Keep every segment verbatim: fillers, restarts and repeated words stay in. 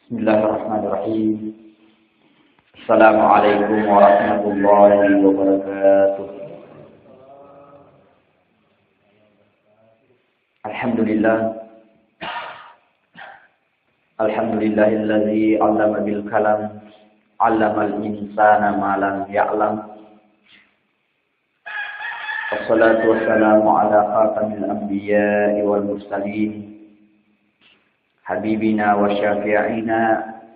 Bismillahirrahmanirrahim. Assalamualaikum warahmatullahi wabarakatuh. Alhamdulillah. Alhamdulillahilladzi 'allama bil qalam, 'allamal insana ma lam ya'lam. Wassalatu wassalamu ala khatamil anbiya'i wal mursalin, habibina wa syafi'ina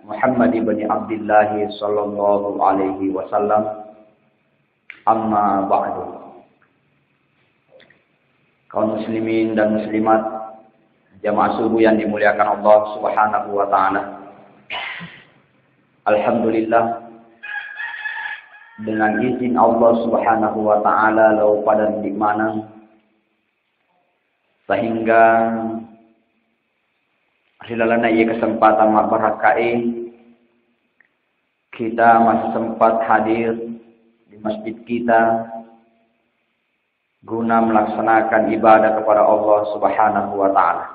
Muhammad ibn Abdillah sallallahu alaihi wasallam. Amma ba'du. Kaum muslimin dan muslimat, jamaah subuh yang dimuliakan Allah Subhanahu wa taala. Alhamdulillah, dengan izin Allah Subhanahu wa taala, lao pada di maneng, sehingga ri lalenna iye kesempatan mabbarakkae, kita masih sempat hadir di masjid kita guna melaksanakan ibadah kepada Allah Subhanahu wa taala.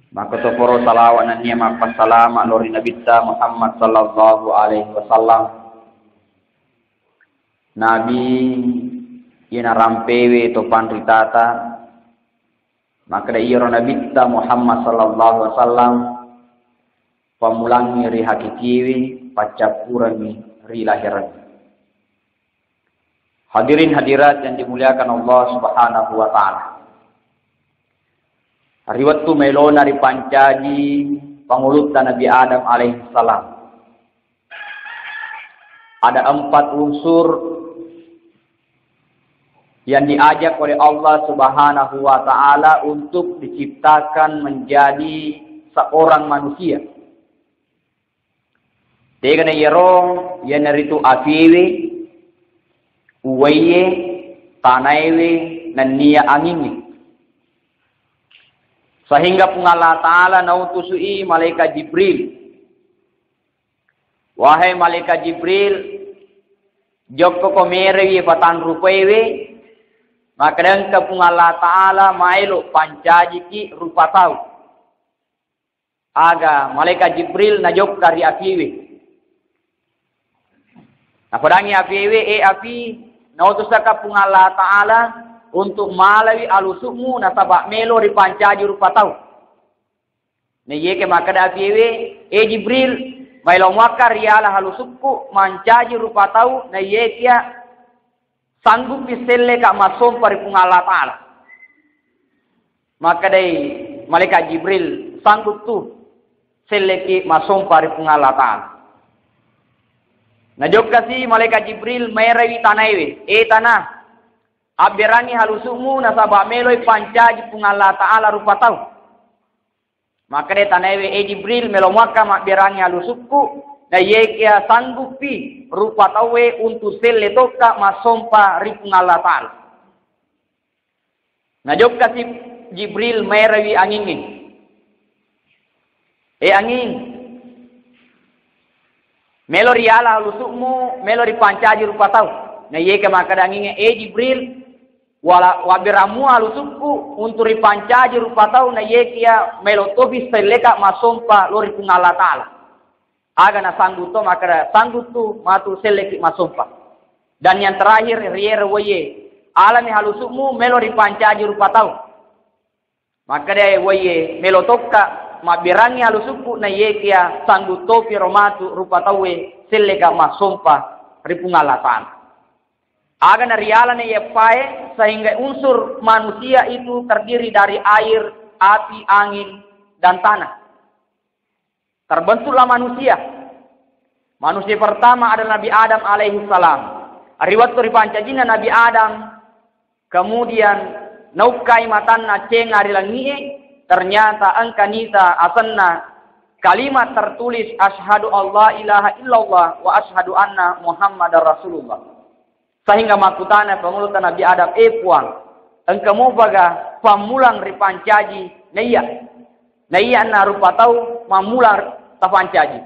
Makkotoparo salawat nennia mappassalama lao ri Nabitta Muhammad sallallahu alaihi wasallam. Nabi iya narampewe to panritata, makkeda iyaro Nabitta Muhammad sallallahu alaihi wasallam pammulangngi ri hakikiwi, paccappurengngi ri laherengngi. Hadirin hadirat yang dimuliakan Allah Subhanahu wa taala. Ri wettu maelona ripancaji pangulutta Nabi Adam alaihi salam, ada empat unsur yang diajak oleh Allah Subhanahu wa taala untuk diciptakan menjadi seorang manusia. Tegana iyaro, iyanaritu apiwe, uwaiye, tanaewe, nennia angingnge. Sehingga Puang Allah Ta'ala nautusu'i malaikat Jibril. Wahai malaikat Jibril, jokkoko merewi patanrupaiwe, makkeda engka Puang Allah Ta'ala maelo pancajiki rupa tau. Aga malaikat Jibril najokka ri apiwe. Napadangi apiwe, "E api, nautusaka Puang Allah Ta'ala untuk malawi alusukmu nasaba melo ripancaji rupa tau." Naiyeke makkeda apiwe, "E Jibril, maelo muakka riala halusukku mancaji rupa tau, naiyekia sanggupi selleka massompa ri Puang Allah Ta'ala." Makkedai malaikat Jibril, "Sanggup tu selleki massompa ri Puang Allah Ta'ala." Najokkasi malaikat Jibril maerewi tanaewe, "E tana, abberangi halusukmu nasaba meloi pancaji Puang Allah Ta'ala rupa tau." Makkeda tanaewe, "E Jibril, melo muakka mabberangi alusukku, naiyekia sanggupi rupa tauwe untuk selle tokka massompa ri Puang Allah Ta'ala." Najokkasi Jibril maerewi angingnge, "E anging, melo riala halusukmu, melo ripancaji rupa tau." Naiyeke makkeda angingnge, "E Jibril, wala wabberammu alusukku untuk ripancaji rupa tau, naiyekia melo topi selleka massompa lao ri Puang Allah Ta'ala." Aga nasanggup to makkeda, "Sanggup tu matu selleki massompa." Dan yang terakhir, riere woiye, "Alami halusukmu melo ripancaji rupa tau." Makkeda woiye, "Melo tokka mabberangi halusukku, naiyekia sanggup topiro matu rupa tauwe selleka massompa ri Puang Allah Ta'ala." Aga narialana iyeppae sehingga unsur manusia itu terdiri dari air, api, angin, dan tanah. Terbentuklah manusia. Manusia pertama adalah Nabi Adam alaihi salam. Ri wettu ripancajinna Nabi Adam, kemudian naukkai matanna cenga ri langi'e, ternyata engka nita asenna kalimat tertulis, "Asyhadu alla ilaha illallah wa asyhadu anna Muhammadar Rasulullah." Sehingga makkutana pangulutta Nabi Adam, "E Puang, engka mopaga pammulang ripancaji naiya? Naiya anna rupa tau mammulang tapancaji?"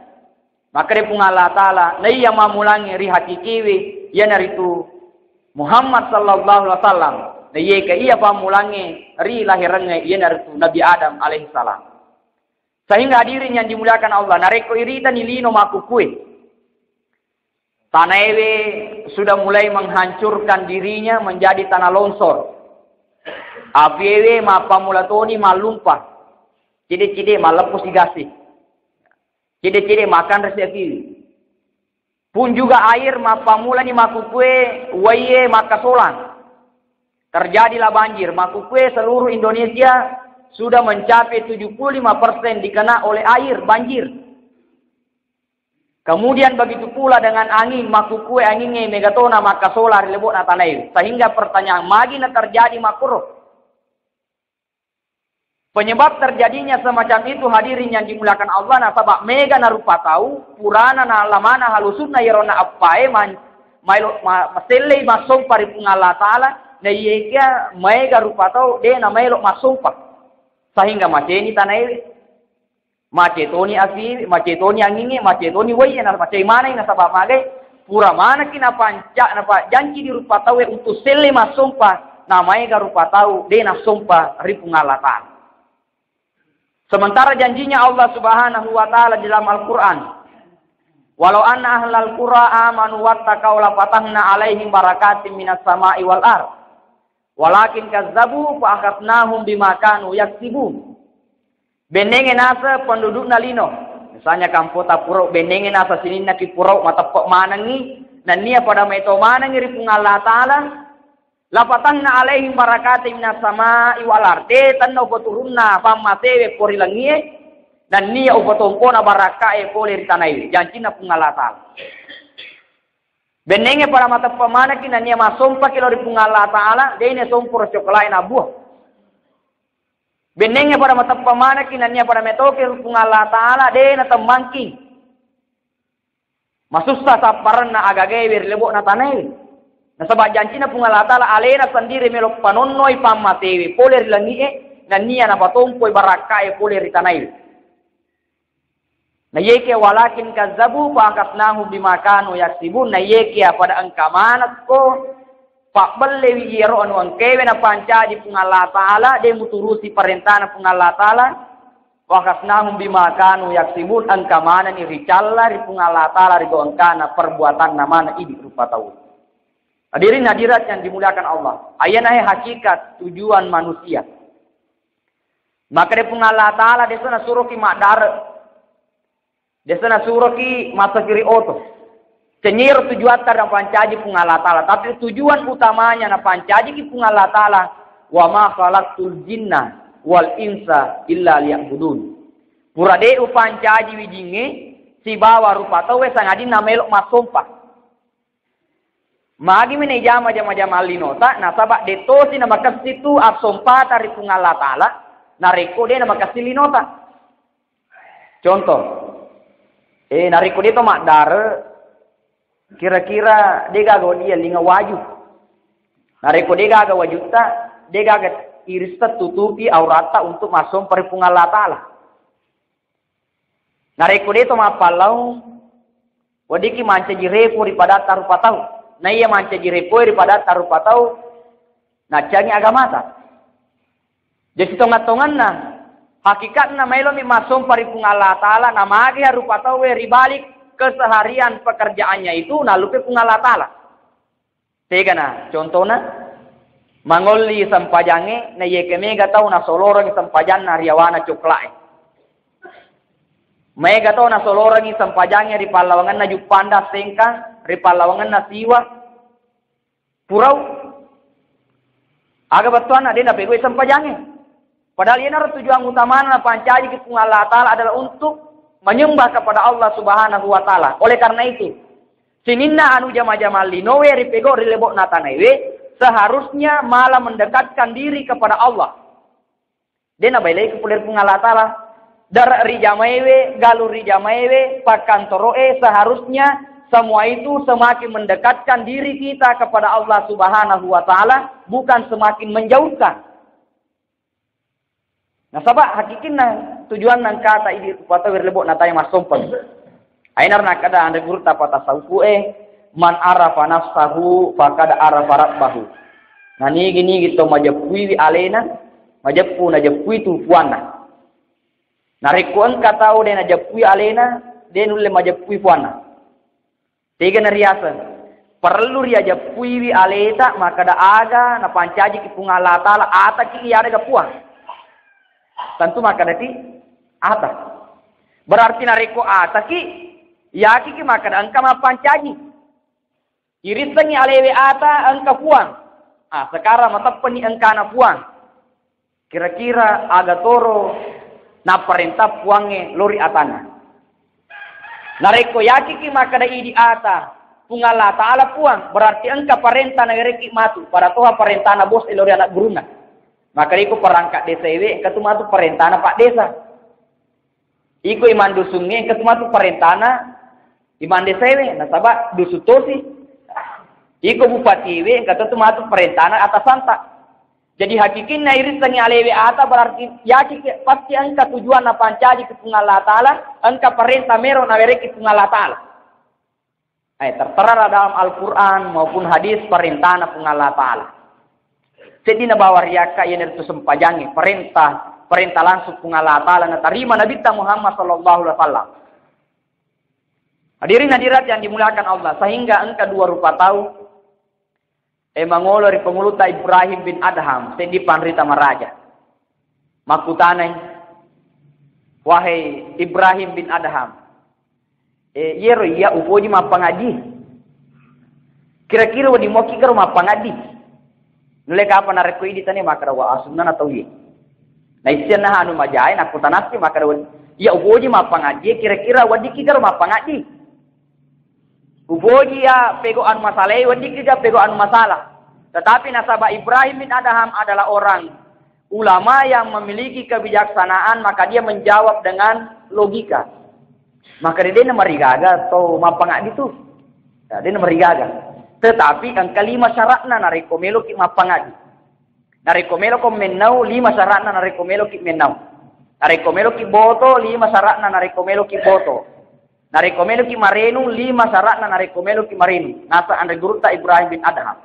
Makkeda Puang Allah Ta'ala, "Naiya mammulangnge ri hakikiwi, iyanaritu Muhammad sallallahu alaihi wasallam. Naiyeke iya pammulangnge ri lahirengnge, iyanaritu Nabi Adam alaihi salam." Sehingga hadirin yang dimuliakan Allah, narekko iritani lino makkukue, tanaewe sudah mulai menghancurkan dirinya menjadi tanah longsor. Apiewe mappammula toni mallumpa. Cede-cede malleppo sigasi. Cede-cede makanre siapiwi. Pun juga air mappammulani makkukue waie makkasolang. Terjadilah banjir. Makkukue seluruh Indonesia sudah mencapai tujuh puluh lima persen dikena oleh air banjir. Kemudian begitu pula dengan angin, makkukue angingnge megatona makkasola ri lebo'na tanae. Sehingga pertanyaan, magi na terjadi makkuro? Penyebab terjadinya semacam itu, hadirin yang dimuliakan Allah, nasaba mega na rupa tau, purana na lamana halusunna yerona appae man-, maelo ma-, masellei massompa ri Puang Allah Ta'ala, na iyekia maega rupa tau de na maelo massompa. Sehingga maceni tanaewe. Macetoni api, macetoni angingnge, macetoni waie, na macai manai nasaba magai, pura manaki napanca, napajjanci di rupa tauwe untuk selle massompa, na maega rupa tau de nassompa ri Puang Allah Ta'ala. Sementara janjinya Allah Subhanahu wa Ta'ala di dalam Al-Quran, "Walau anna ahlal qura amanu wattaqau lafatahna alaihim barakatim minas sama'i wal ard. Walakin kazzabu fa akhadnahum bima kanu yaksibun." Bennenge nasa pendudukna lino. Misalnya kampota purau, bennenge nasa sininna ki purau mateppe manengi, nennia pada maito manengi ri Puang Allah Ta'ala, lafatahna alaihim barakati minas sama'i wal ard. De tenna upaturunna pammasewe pori langie, nennia upatompona barakae pole ri tanae. Jancinna Puang Allah Ta'ala. Bennenge pada mateppe manekki nennia massompaki lao ri Puang Allah Ta'ala, de ne somporo cokelai nabuah. Bennenge pada mateppe manekki nennia pada metoke ri Puang Allah Ta'ala, de na temmangki. Masussa sapparenna agagaewe ri lebo'na tanae. Nasaba jancinna Puang Allah Ta'ala alena sendiri melo panonnoi pammatewe pole ri langi'e, nennia napatompoi barakkae pole ri tanae. Na iyekia walakin kazzabu fa akhadnahum bima kanu yaksibun. Na iyekia pada engka manekko pabbellewi iyaro anu engkewe napancaji Puang Allah Ta'ala, de muturusi parentana Puang Allah Ta'ala, wa akhadnahum bima kanu yaksibun, engka manenni ricalla ri Puang Allah Ta'ala ri gau engkana perbuatanna maneng idi rupa tau. Hadirin hadirat yang dimuliakan Allah, ayanahe hakikat tujuan manusia. Maka de Puang Allah Ta'ala desa nasuroki maddare, desa nasuroki massafiri oto. Cennyiro tujuatta napancaji Puang Allah Ta'ala, tapi tujuan utamanya napancajiki Puang Allah Ta'ala, "Wa ma khalaqtul jinna wal insa illa liya'budun." Pura de upancaji wijingnge sibawa rupa tauwe sangadinna melo massompa. Magi mene jama-jama-jama linota, nasaba de tosi namakessi tu assompata ri Puang Allah Ta'ala, narekko de namakessi linota. Contoh, eh, narekko de to maddare, kira-kira de gaga wedding yalinga waju. Narekko de gaga wajutta, de gaga irissa tutupi auratta untuk massompa ri Puang Allah Ta'ala. Narekko de to mappallau, weddikki mancaji repo ri padatta rupa tau. Na iya mancaji repoe ri padatta rupa tau, naccangi agamata. Jadi, sitonga-tonganna, hakikatna maelomi massompa ri Puang Allah Ta'ala, na magi rupa tauwe ri balik keseharian pekerjaannya itu, nallupe Puang Allah Ta'ala. Tegana, contona, mangolli sempajangnge, na iyekke mega tau nasoloreng sempajanna ri yawana cokla'e. Mega tau nasolorengi sempajangnge ri pallawangenna Juppanda Sengkang, ri pallawangenna Siwa, Purau. Aga bettuanna de napegau'i sempajangnge. Padahal iyanaro tujuan utamana napancajiki Puang Allah Ta'ala adalah untuk menyembah kepada Allah Subhanahu wa Ta'ala. Oleh karena itu, sininna anu jama-jama linowe ripegau ri lebo'na tanaewe, seharusnya malah mendekatkan diri kepada Allah. De nabailei pole ri Puang Allah Ta'ala. Dare ri jamaewe, galu ri jamaewe, pakkantoro'e, seharusnya semua itu semakin mendekatkan diri kita kepada Allah Subhanahu wa Ta'ala, bukan semakin menjauhkan. Nasaba hakikinna tujuanna engkata idi rupatawe ri lebo'na tanae massompeng. Ainaro nakkeda anre gurutta patasawufu'e, "Man arafa nafsahu faqad arafa rabbahu." Nanigi-nigi to majeppuiwi alena, majeppu najeppui tu puanna. Narekko engka tau de' najeppui alena, de' nulle majeppui puanna. Tega nariaseng? Parellu riajeppuiwi aleta makkeda aga napancajiki Puang Allah Ta'ala, ataki iyarega puang. Tentu makkedati ata. Berarti narekko ataki, yakiki makkeda engka mappancaji. Irissengngi alewe ata engka puang. Ah, sekarang mateppenni engkana puang. Kira-kira aga toro napparenta puangnge lori atanna? Narekko yakiki makkeda idi ata Puang Allah Ta'ala puang, berarti engka parenta nawerekki matu, pada toha parentana bos e lori anak gurunna. Maka iko perangkat desa ewe, engka tu matu parentana pak desa. Iko imang dusungnge, engka tu matu parentana imang desa ewe, nasaba dusun tosi. Iko bupati ewe, engka tu matu parentana atasanta. Jadi hakikinna irissengngi alewe ata berarti yakiki pasti engka tujuan napancaji ki Puang Allah Ta'ala, engka parenta mero nawerekki Puang Allah Ta'ala. Eh, tertera dalam Al-Quran maupun hadis perintahna Puang Allah Ta'ala. Seddi nabawa riakka iyanaritu sempajangnge, perintah, perintah langsung Puang Allah Ta'ala natarima Nabitta Muhammad sallallahu alaihi wasallam. Hadirin hadirat yang dimuliakan Allah, sehingga engka dua rupa tau, eh, mangolo ri pengulutta Ibrahim bin Adham, seddi panrita maraja. Makkutanai, "Wahai Ibrahim bin Adham, eh, iyaro iya upoji mappangaddi. Kira-kira wedding mokki garo mappangaddi? Nulle kapa narekko idi tania makkeda wa asunna na tauwe." Naissianna anu majae nakkutanassi makkeda, "Iya upoji mappangaddi, kira-kira weddikki garo mappangaddi? Upoji ya pego anu masalai, weddikki ga pego anu masalah." Tetapi nasaba Ibrahim bin Adham adalah orang ulama yang memiliki kebijaksanaan, maka dia menjawab dengan logika. Maka dia, dia namarigaga atau mappangaddi tu. Ya, dia namarigaga. Tetapi engka lima syaratna narekko meloki mappangaddi. Narekko meloko mennau, lima syaratna narekko meloki mennau. Narekko meloki boto, lima syaratna narekko meloki boto. Narekko meloki marenu, lima syaratna narekko meloki marenu. Nasa anre gurutta Ibrahim bin Adham.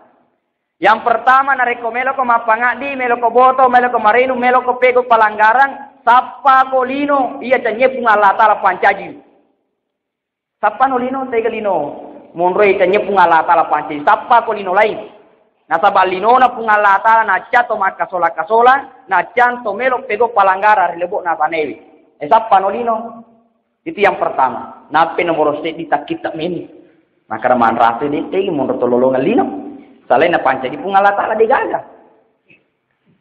Yang pertama, narekko meloko mappangaddi, meloko boto, meloko marenu, meloko pego palanggaran, sappako lino iya cennie Puang Allah Ta'ala pancaji. Sappano lino, tega lino monroi cennie Puang Allah Ta'ala pancaji. Sappako lino laing. Nasaba linona Puang Allah Ta'ala naccanto makkasola-kasola, naccanto melo pego palanggaran ri lebo'na atanewe. Eh, sappano lino. Itu yang pertama. Nappe nomoro seddi takkitta meni. Maka manrasa de tegi monro tololongan lino. Salain napancaji Puang Allah Ta'ala degaga.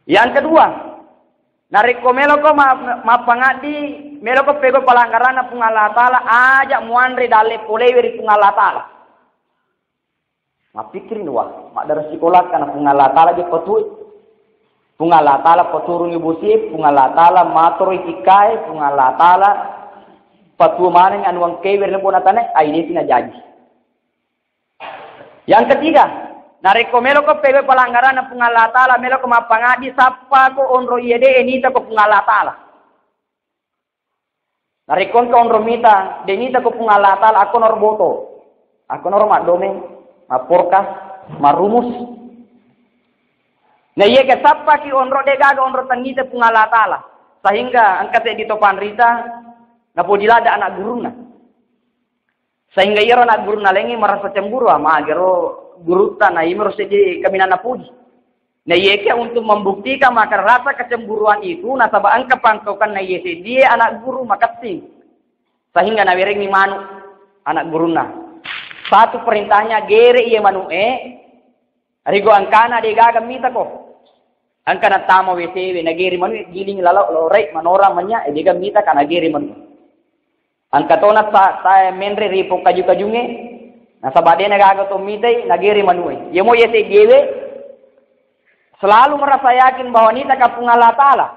Yang kedua, narekko meloko ma-, mappangaddi, meloko pego palanggaranna Puang Allah Ta'ala, aja muanre dalle polewe ri Puang Allah Ta'ala. Mappikkiri ni, wah, maddara sikolakka na Puang Allah Ta'ala je patue. Puang Allah Ta'ala paturungi bosie, Puang Allah Ta'ala matoroi tikkae, Puang Allah Ta'ala patuo maneng anu engkewe ri lebo'na tanae, ai depi najaji. Yang ketiga, narekko meloko pegau palanggaranna Puang Allah Ta'ala, meloko mappangaddi, sappako onro iya de nitako Puang Allah Ta'ala. Narekko engka onro mita, de nitako Puang Allah Ta'ala, akkonoro boto. Akkonoro maddomeng, mapporkas, marumus. Na iya ke sappaki onro, de gaga onro tennita Puang Allah Ta'ala. Sehingga engka seddi to panrita, napoji ladde anak gurunna. Sehingga iyaro anak gurunna laingnge merasa cemburu, ah, magero gurutta, na imero seddi kaminang napuji. Na iyakiya untuk membuktikan maka rasa kecemburuan itu, nasaba engka pangkaukan na iye seddie anak guru makessing. Sehingga nawerengngi manu anak gurunna. Satu perintahnya, gere iye manu'e, rigo engkana de gaga mitako. Engka nattama W C we, nagere manu'e, giling lalo, lorei, manorang manya, e de gaga mitaka, nagere manu'e. Engka tona ta-, tae menre ri pong kaju-kajungnge, nasaba de na gaga to mitai, nagere manu'e. Yemo iye seddiewe selalu merasa yakin bahwa nitaka Puang Allah Ta'ala.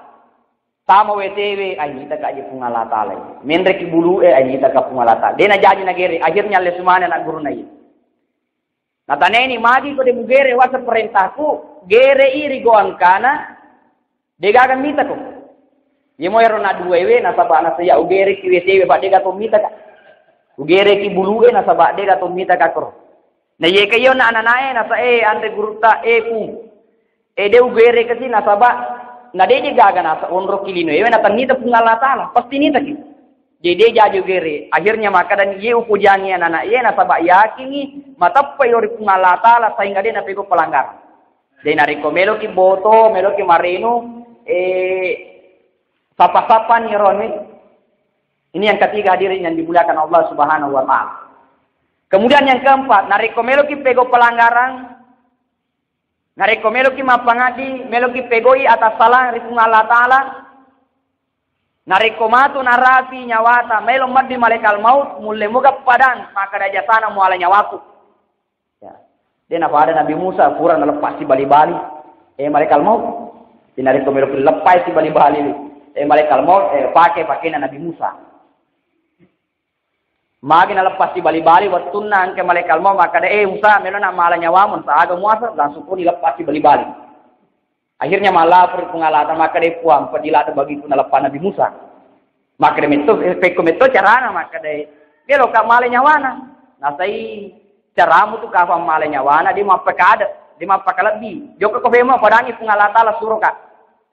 Tama W T W, ai nitaka je Puang Allah Ta'ala. Menreki bulu'e, ai nitaka Puang Allah Ta'ala. De najaji nagere, akhirnya lesu maneng anak gurunna iye. Nataneni, magi ko de mugere wasa perintahku, gerei rigo engkana, de gaga mitako. Yemo ero na duewe, nasaba nasaya ugereki W T W, ba de gaga to mitaka. Ugereki bulu'e, nasaba de gaga to mitaka koro. Na yeke iyo na ananae, nasa, e, anre gurutta, e, Puang. E, de ugerekesi, nasaba Na de' je gaga nasa onroki lino ewe natennita Puang Allah Ta'ala, pasti nitaki. Jadi de' jaju gere. Akhirnya makkadani, ye upojiangi anak-anak ye nasaba' yakingi mateppe'i ri Puang Allah Ta'ala sehingga de' napegau pelanggaran. Jadi narekko meloki boto, meloki marenu, eh, sapa-sapani roni. Ini yang ketiga, hadirin yang dimuliakan Allah Subhanahu wa Ta'ala. Kemudian yang keempat, narekko meloki pegau pelanggaran, narekko meloki mappangaddi, meloki pegoi atas salah ri Puang Allah Ta'ala, narekko matu narapi nyawata, melo maddi malaikat maut, mulle moga padang, makkada jasana muala nyawaku. Ya. De' napada Nabi Musa, pura naleppasi bali-bali. Eh, malaikat maut. Narekko meloki leppai si bali-bali. Eh, malaikat maut, eh, pake pakena Nabi Musa. Magi naleppasi bali-bali, wettunna engka malaikat maut makkada, "Eh, Musa, melo na mala nyawamu, sa aga muasa?" Langsung pun dileppasi bali-bali. Akhirnya malapor Puang Allah Ta'ala, makkada, "Puang, peddi ladde bagiku naleppa Nabi Musa." Makkada metto, eh, pekko metto carana, makkada, "Melo ka mala nyawana." Nasai caramu tu kapang mala nyawana, de' mappakade, de' mappakalebbi. Jokka ko femo, padangi Puang Allah Ta'ala suroka.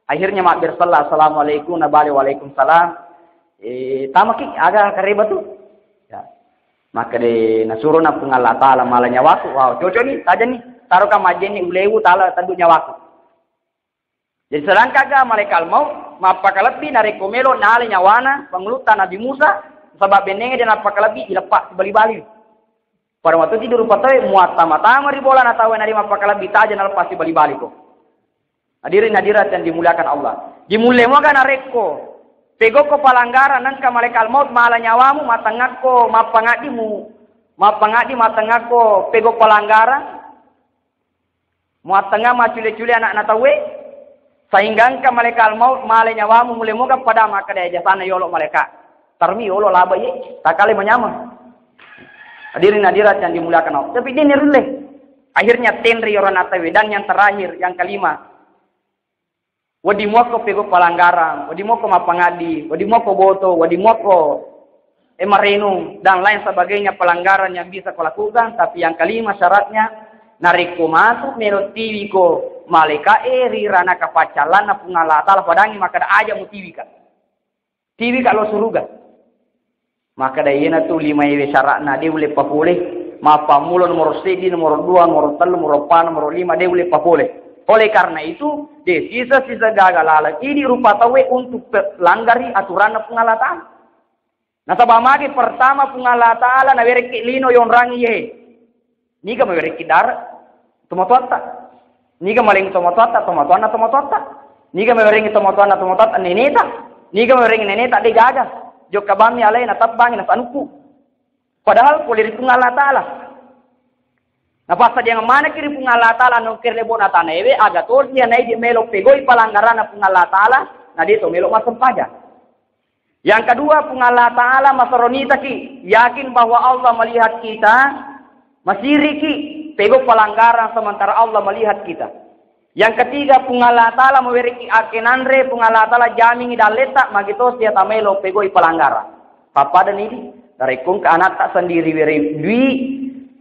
Akhirnya mabbere sella, "Assalamualaikum," nabale, "Waalaikumsalam." Eh, tamaki, aga kareba tu? Ya. Makkada nasuro na Puang Allah Ta'ala mala nyawaku. Wow, cocok ni, taja ni. Taroka majjenni ulewu tala teddu nyawaku. Jadi sedangkan ga malaikat maut mappakalebbi narekko melo nala nyawana pangulutta Nabi Musa, sabab bennengnge de' nappakalebbi, ileppa sibali-bali. Pada waktu tidur rupa tauwe muattama-tama ri bolana tauwe na de' mappakalebbi, taja naleppasi bali-bali ko. Hadirin hadirat yang dimuliakan Allah. Dimulle moga narekko pegokko palanggaran, nengka malaikat maut mala nyawamu, matengakko, mappangaddimu, mappangaddi matengakko pegok palanggaran, muattengnga maccule-cule ana'na tauwe, sehingga engka malaikat maut male nyawamu, mulle moga pada makkeda jasanna yolo malaikat. Tarmi yolo laba ye, takale manyameng. Hadirin hadirat yang dimuliakan Allah. Tapi de' narulle. Akhirnya tenre yoro ana'na tauwe. Dan yang terakhir, yang kelima. Wedding muakko pegok palanggaran, wedding muakko mappangaddi, wedding muakko boto, wedding muakko eh, marenung, dan lain sebagainya pelanggaran yang bisa kau lakukan, tapi yang kelima syaratnya, narekko matu melo tiwiko malaika'e ri ranaka paccallanna Puang Allah Ta'ala, padangi makkeda, "Aja mutiwika. Tiwika lo suruga." Makkeda, "Iyanatu lima ewe syaratna, de' ulle papole. Mappammula nomoro seddi, nomoro dua, nomoro tellu, nomoro eppa, nomoro lima, de' ulle papole." Oleh karena itu, de' sisa-sisa gaga laleng idi rupa tauwe untuk pe-, langgari aturanna Puang Allah Ta'ala. Nasaba magi pertama Puang Allah Ta'ala nawerekki lino yonrangi ye. Niga mawerekki dare? Tomatoatta. Niga malengngi tomatoatta? Tomatoanna tomatoatta. Niga mawerengngi tomatoanna tomatoatta? Neneta. Niga mawerengngi neneta? De' gaga. Jokka bammi alai natebbangi nasanukku. Padahal pole ri Puang Allah Ta'ala. Napassadiang manekki ri Puang Allah Ta'ala nongke ri lebona tanaewe, aga tosi iya naidi melo pegoi palanggaranna Puang Allah Ta'ala, na de' to melo massempajang. Yang kedua, Puang Allah Ta'ala masaronitaki, yakin bahwa Allah melihat kita, masiriki pegok palanggaran sementara Allah melihat kita. Yang ketiga, Puang Allah Ta'ala mawerekki akkenanre, Puang Allah Ta'ala jamingi dalletta, magi tosi iya tamelo pegoi palanggaran. Pappada nidi, narekko engka anatta sendiri were dui,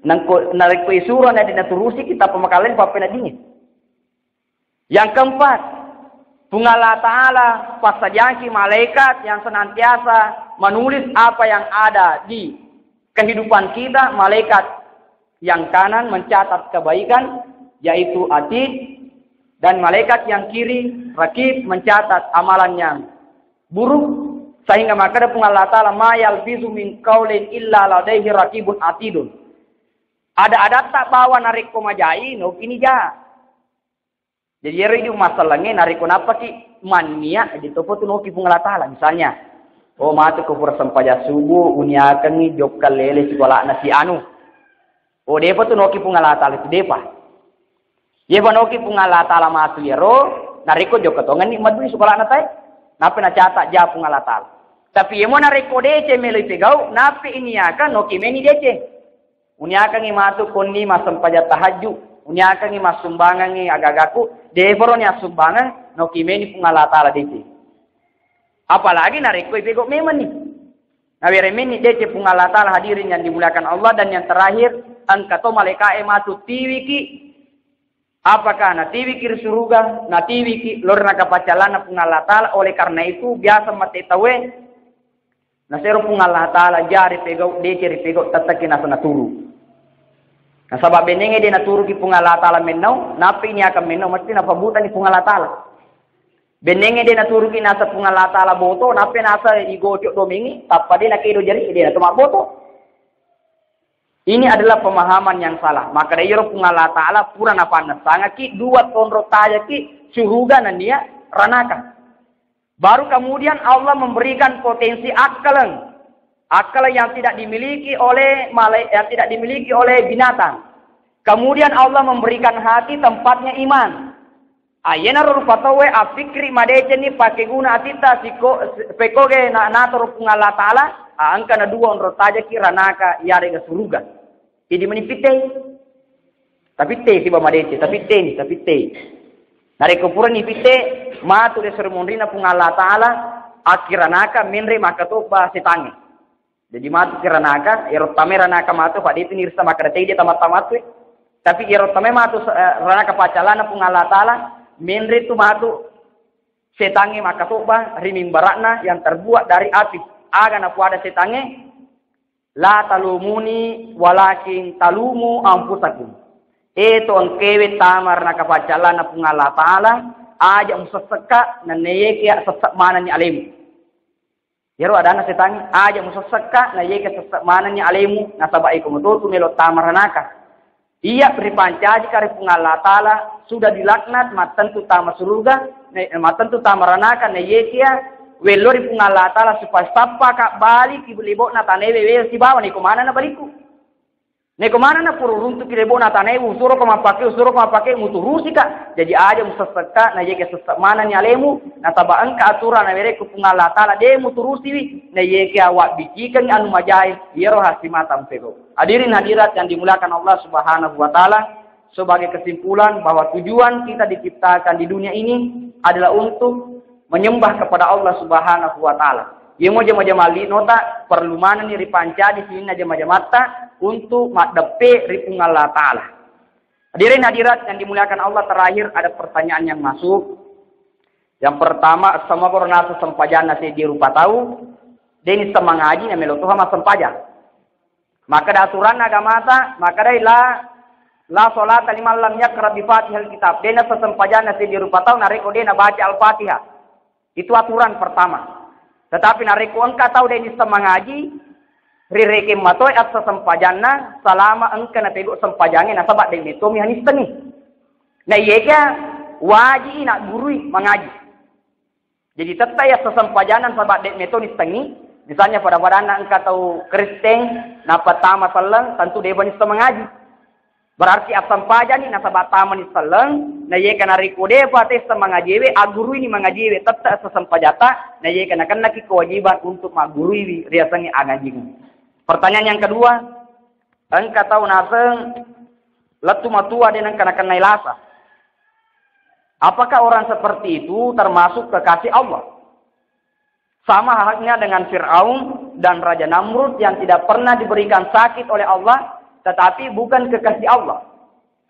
nengko, narekko isuro na de' naturusiki, tappa makallani pappeneddingi. Yang keempat, Puang Allah Ta'ala passadiangki malaikat yang senantiasa menulis apa yang ada di kehidupan kita. Malaikat yang kanan mencatat kebaikan, yaitu Atid, dan malaikat yang kiri, Rakib, mencatat amalan yang buruk, sehingga makkeda Puang Allah Ta'ala, "Ma yalfizu min qaulin illa ladaihi raqibun atidun." Ada-adatta bawa narekko majai, nokini ja. Jadi, iyaro idi masallangnge, narekko nappaki mannia, jadi topa tu noki Puang Allah Ta'ala. Misalnya, oh, matu ko pura sempajang subuh, uniakengngi jokka lele sikolana si anu. Oh, depa tu noki Puang Allah Ta'ala tu, depa. Yepa noki Puang Allah Ta'ala matu iyaro, narekko jokka tongenni madui sikolana tae. Nappa nacatat ja Puang Allah Ta'ala. Tapi yemo narekko deceng meloi pegau, nappa iniakang noki meni deceng. Uniakangngi matu konni massempajang tahajju, uniakangngi massumbangangngi agagaku, de' poro ni assumbangeng, naoki meni Puang Allah Ta'ala deceng. Apalagi narekko ipegok memenni. Nawere meni deceng Puang Allah Ta'ala, hadirin yang dimuliakan Allah, dan yang terakhir, engka to malaika'e matu tiwiki Apakah natiwiki ri suruga, natiwiki lao ri naraka paccallanna Puang Allah Ta'ala? Oleh karena itu, biasa mate tauwe, nasero Puang Allah Ta'ala, jari pegau, deceng ri pegau, tetteki nasa naturu. Nasaba bennengnge de naturuki Puang Allah Ta'ala mennau, nappi niaka mennau, mesti napabutani Puang Allah Ta'ala. Bennengnge de naturuki nasa Puang Allah Ta'ala boto, nappi nasa igocok domengngi, tappa de nakedo jari, de nato mabboto. Ini adalah pemahaman yang salah. Maka dari iyaro Puang Allah Ta'ala pura napannessangaki dua tonro tajaki suruga nennia ranaka. Baru kemudian Allah memberikan potensi akal. Akal yang tidak dimiliki oleh malai-, yang tidak dimiliki oleh binatang. Kemudian Allah memberikan hati tempatnya iman. Ayenaro rupa tauwe appikkiri madecenni pake guna atitta sikko, pekkoge na-, natoro Puang Allah Ta'ala, a, engka na dua onro tajaki ranaka yarega suruga. Idi meni pittei. Tapittei siba madeceng, tapittei ni, tapittei. Narekko purani pitte, matu ri seri monrina Puang Allah Ta'ala, akkiranaka menre makkatobba setangnge. Jadi matu kiranaka, ero tame ranaka matu, pada itu nirsa makkeda tei dia tamat-tamat tu. Tapi ero tame matu, eh, ranaka paccallanna Puang Allah Ta'ala, menre tu matu setangnge makkatobba ri mimbara'na yang terbuat dari api. Aga napuada setangnge, "La talumuni walakin talumu anfusakum." E to engkaewe tama ranaka paccallanna Puang Allah Ta'ala, aja musessekka, nenniya yeke sesse manenni alemu. Iyaro adanna setangnge, aja musessekka, na yeke sesse manenni alemu, nasaba iko matotu melo tama ranaka. Iya ripancajika ri Puang Allah Ta'ala, sudah dilaknat, mattentu tama suruga, ne-, mattentu tama ranaka, na yekea wello ri Puang Allah Ta'ala supaya sappaka bali ki lebo'na tanaewe, we sibawa neko manenna balikku. Neko manenna pura runtuki lebo'na tanae, usuroko mappake, usuroko mappake, muturusika. Jadi aja musessekka, na yeke sesse manenni alemu, nasaba engka aturan nawerekku Puang Allah Ta'ala, de muturusiwi, na yeke awabbikikengngi anu majae, iyaro hasimata mpego. Hadirin hadirat yang dimuliakan Allah Subhanahu wa Ta'ala, sebagai kesimpulan bahwa tujuan kita diciptakan di dunia ini adalah untuk menyembah kepada Allah Subhanahu wa Ta'ala. Yemo jama-jama li'nota perlu manenni ripancaji sininna jama-jamatta untuk maddeppe ri Puang Allah Ta'ala. Hadirin hadirat yang dimuliakan Allah, terakhir ada pertanyaan yang masuk. Yang pertama, semua baru nasa sempajanna seddi rupa tau, deni semangaji na melo toha massempajang. Makkeda aturanna agamata, makkedai la, la sholata liman lam yaqra bi Fatihal Kitab. Dena sesempajanna seddi rupa tau narekko dena baca Al-Fatihah. Itu aturan pertama. Tetapi narekko engka tau deni semangaji, rirekeng matoi assa sempajanna, salama engka napego sempajange nasaba de metomi hanissengi. Na iyega waji naggurui mangaji. Jadi tetta iya sesempajanna sabab de meto nissengi. Misalnya pada-padanna engka tau Kristen nappa tama selleng, tentu depa nisseng mangaji. Berarti assempajani nasaba tama nisselleng, na yeka narekko depa tessa mangajewe, agguruini mangajewe, tetta sesempajatta, na yeka nakennaki kewajiban untuk magguruiwi riasengnge angajingnge. Pertanyaan yang kedua, engka tau naseng lettu matua de nengka nakennai lasa. Apakah orang seperti itu termasuk kekasih Allah? Sama halnya dengan Firaun dan Raja Namrud yang tidak pernah diberikan sakit oleh Allah, tetapi bukan kekasih Allah.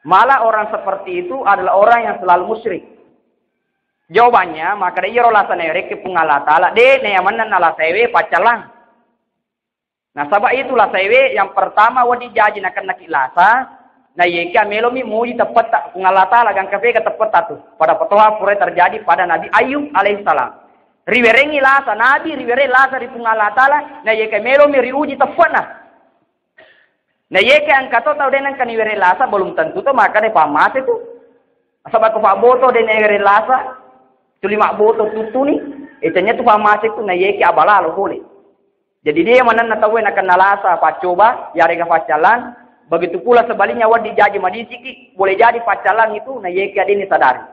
Malah orang seperti itu adalah orang yang selalu musyrik. Jawabannya, maka da iyaro lasa nawerekki Puang Allah Ta'ala, de nayamennang na lasaewe paccallang. Nasaba itu lasaewe yang pertama wedding jaji nakennaki lasa, na yekka melomi muji teppetta Puang Allah Ta'ala, gangka pega teppetta tu. Pada patoha pura terjadi pada Nabi Ayub alaihissalam. Riwerengi lasa, Nabi riwereng lasa ri Puang Allah Ta'ala, na yekka melomi riuji teppetna. Na yekka engka to tau de nengka niwereng lasa, belum tentu to maka de pamase tu. Nasaba ko pabboto de niwereng lasa, tuli mabboto tuttuni, e tennia tu pamase tu na yekka abalalo pole. Jadi, de manenna tauwe nakenna lasa paccoba, yarega paccallang. Begitu pula sebaliknya, wedding jaji madisiki, boleh jadi paccallang itu na yekka de ni sadari.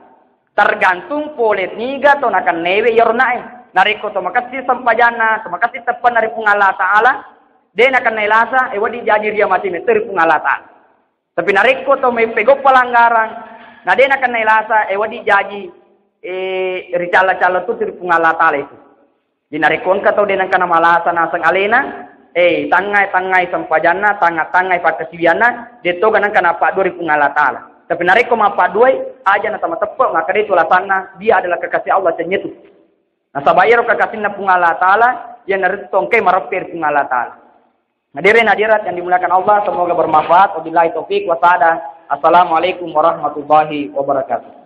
Tergantung pole niga to nakennewe iyaro nae. Narekko to makessing sempajanna, to makessing teppenna ri Puang Allah Ta'ala, de nakennai lasa, e wedding jaji ria mate metto ri Puang Allah Ta'ala. Tapi narekko to meppegau pelanggaran, na de nakennai lasa, e wedding jaji, e, ricalla-calla tu ri Puang Allah Ta'ala itu. Jadi narekko engka tau de nengka namalasa naseng alena, eh, tangngai-tangngai sempajanna, tangnga-tangngai pakkasiwianna, de toga nengka nappaddua ri Puang Allah Ta'ala. Tapi narekko mappaduai, aja na tamateppe, makkeda itu alasanna, dia adalah kekasih Allah, cenyetu. Nasaba iyaro kekasinna Puang Allah Ta'ala, iyanaritu tongke mareppe ri Puang Allah Ta'ala. Hadirin hadirat yang dimuliakan Allah, semoga bermanfaat. Wabillahi taufiq wa sa'adah. Assalamualaikum warahmatullahi wabarakatuh.